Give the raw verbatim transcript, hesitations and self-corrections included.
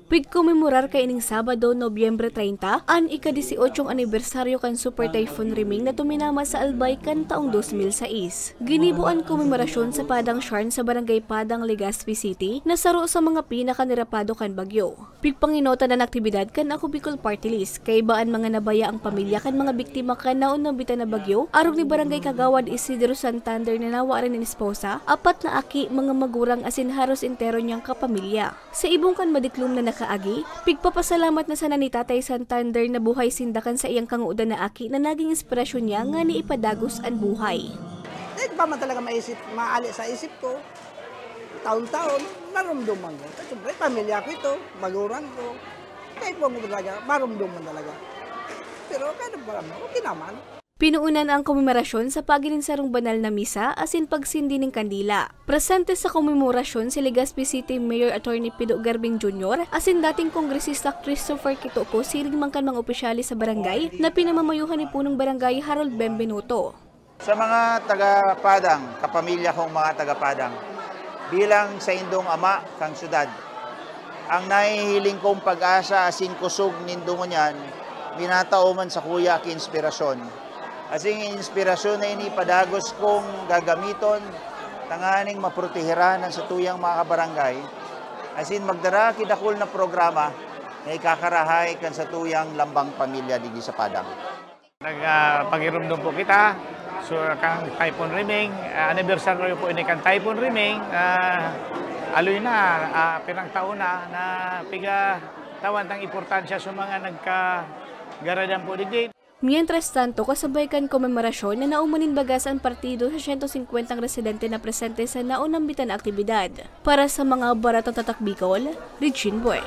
Pigkomemorar kaining Sabado, Nobyembre treinta, an ika-dieciocho anibersaryo kan Super Typhoon Riming na tuminama sa Albay kan taong dos mil sais. Ginibo an komemorasyon sa Padang Shrine sa Barangay Padang, Legazpi City, na saro sa mga pinakanirapado kan bagyo. Pigpangenotan an aktibidad kan Ako Bicol Party List, kaiba an mga nabayaang pamilya kan mga biktima kan naunambitan na bagyo, arog ni Barangay Kagawad Isidro Santander na nawaran nin esposa, apat na aki, mga magurang asin haros entero niyang kapamilya. Sa ibong kan madiklom na nakaagi, pigpapasalamat na sana ni Tatay Santander na buhay sinda kan saiyang kangodan na aki na naging inspirasyon niya ngani ipadagos an buhay. Di pa man talaga maisip, maali sa isip ko. Taon-taon, narumduman ko. Kasi siyempre, pamilya ko ito, magulang ko. Kahit po mo talaga, marumduman talaga. Pero kahit pa mo, okay naman. Pinoonan ang komemerasyon sa pagi nin sarong banal na misa asin pagsindi nin kandila. Presente sa komemorasyon si Legazpi City Mayor Attorney Pido Gerbin Junior asin dating Kongresista Christopher Quitoco siring man kan mga opisyales sa barangay na pinamamayohan ni Punong Barangay Harold Benvenuto. Sa mga taga-Padang, kapamilya kong mga taga-Padang, bilang saindong ama kan syudad, ang nahihiling kong pag-asa asin kusog nindo ngunyan, minatao man sakuya ki inspirasyon. Asin inspirasyon na ini padagos kong gagamiton tanganing maproteheran an satuyang mga kabarangay, asin magdara ki dakul na programa na ikakarahay kan satuyang lambang pamilya digdi sa Padang. Nagpagirumdom po kita so kan Typhoon Riming. Ah, anibersaryo po ini kan Typhoon Riming. Ah, aloy na, ah, pirang taon na, na piga tawan tang importansya sa mga nagkagaradan po digdi. Mientras tanto, kasabay kan komemorasyon na nauman nin bagas an partido sa siyento singkwentang residente na presente sa naunambitan na aktibidad. Para sa mga Baratang Tatak Bicol, Regine Boy.